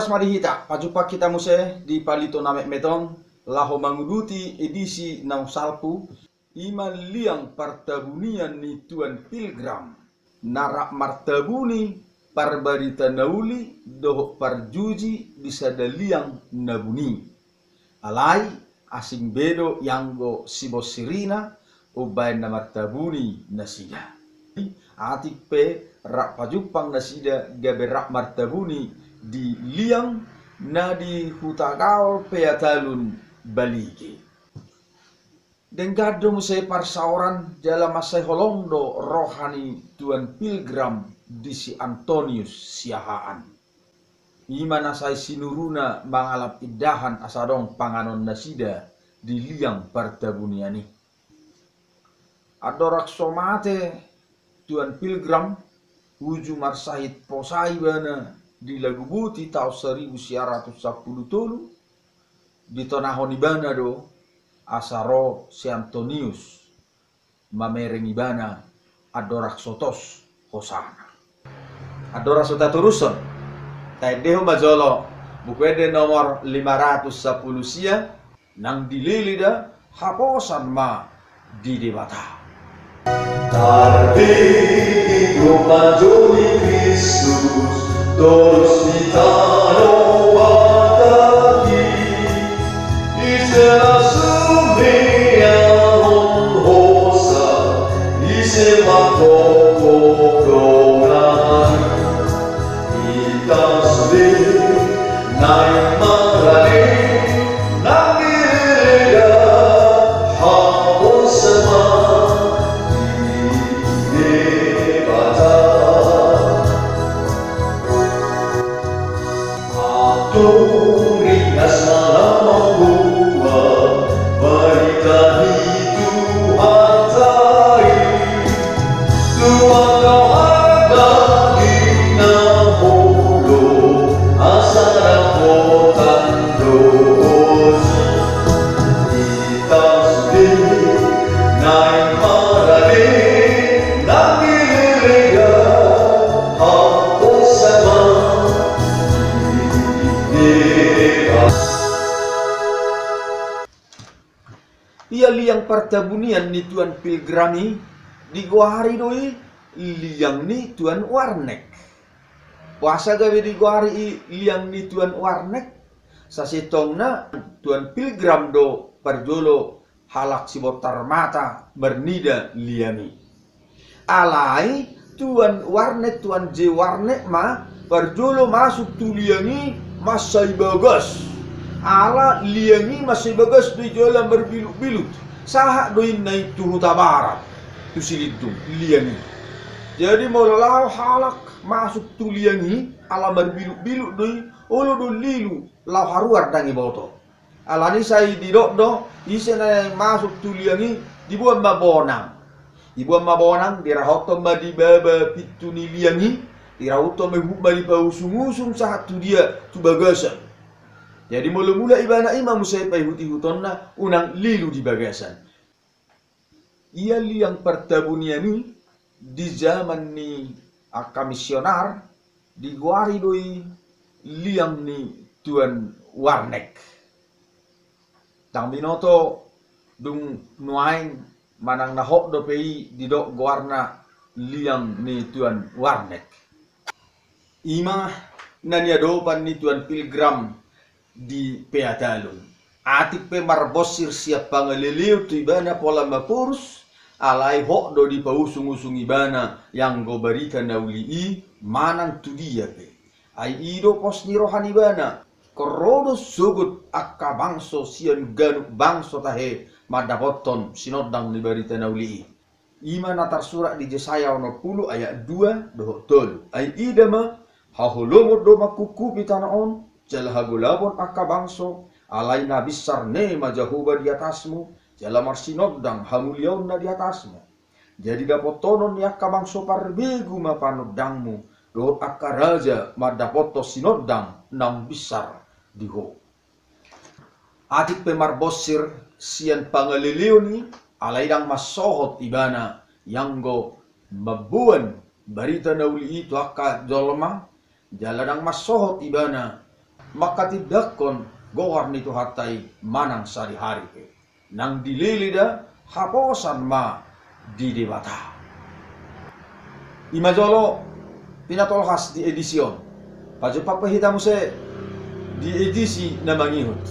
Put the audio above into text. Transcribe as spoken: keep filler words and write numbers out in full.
Mari hita pajumpang hita muse di palito na metmet on, laho manguduti edisi na salpu, i ma liang partabunian ni Tuan Pilgram, na rap martabuni parbarita na uli dohot parjuji di sada liang na buni. Alai asing be do ianggo sibonsirina umbaen na martabuni nasida. Atik pe rap pajumpang nasida gabe rap martabuni di liang na di Hutagaol Peatalun Balige. Denggan do muse parsaoran jala mansai holong do roha ni Tuan Pilgram di si Antonius Siahaan. I ma na sai sinuruna mangalap indahan asa adong panganon nasida di liang partabunian i. Andorang so mate Tuan Pilgram, uju marsahit posa ibana di Laguboti taon saribu sia ratus sampulu tolu, ditonahon ibana do asa ro si Antonius mamereng ibana andorang so tos hosana. Andorang so tatorushon, taendehon ma jolo Buku Ende nomor lima ratus sampulu sia, nang dilili da haposan ma di Debata. Tarbege do manjou ni Kristus torus di tano Batak i. Ise na sumeahon hosa, ise mangkopkop dongan i. Ita sude naeng marale nang dilili da haposan ma di Debata. Antong ringgas ma lam mamboan barita ni Tuhanta i. Tu angka halak na holom asa dapotan dosa. Ita sude naeng marale nang dilili da haposan ma di Debata. Ia liang partabunian ni Tuan Pilgram i digoari do i liang ni Tuan Warnek. Boasa gabe digoari i liang ni Tuan Warnek? Sasintongna Tuan Pilgram do parjolo halak sibontar mata marnida liang i. Alai Tuan Warnek, Tuan J. Warnek ma parjolo masuk tu liang i mansai bagas. Ala liang i mansai bagas do i jala marbilutbilut. Sahat do inna i tu Hutabarat, tu Silindung liang i. Jadi molo laho halak masuk tu liang i ala marbilutbilut do i, olo do lilu laho haruar ndang iboto. Alani sai didok do, ise na naeng masuk tu liang i, diboan ma bonang. Diboan ma bonang, dirahothon ma di baba pintu ni liang i, dirahothon ma, huhut ma dipausungusung sahat tu dia, tu bagasan. Jadi molo mulak ibana, i ma muse paihutihutonna unang lilu di bagasan. Ia liang partabunian i di jaman ni angka misionar digoari do i liang ni Tuan Warnek. Ndang binoto dung nuaeng manang na hot dope i didok goarna liang ni Tuan Warnek. I ma na niadopan ni Tuan Pilgram di Peatalun. Atik pe marbonsir sian Pangaleleon tu ibana pola maporus, alai hot do dipausungusung ibana ianggo barita na uli i manang tu dia pe. Ai i do pos ni roha ni ibana. Ro do sogot angka bangso sian ganup bangso tahe mandapothon sinondang ni barita na uli i. I ma na tarsurat di Jesaya onom pulu ayat dua dohot tolu. Ai ida ma, haholomon do mangkungkupi tano on, jala hagolapon angka bangso, alai na binsar ne ma Jahowa di atasmu, jala marsinondang hamuliaonna di atasmu. Jadi dapothonon ni angka bangso parbegu ma panondangmu, dohot angka raja mandapothon sinondang naung binsar di ho. Atik pe marbonsir sian Pangaleleon i, alai ndang mansohot ibana ianggo mamboan barita na uli i tu angka jolma, jala ndang mansohot ibana manghatindanghon goar ni Tuhanta i manang sadihari pe. Nang dilele da, haposan ma di Debata. I ma jolo pinatolhas di edisi on. Pajumpang pe hita muse di edisi na mangihut.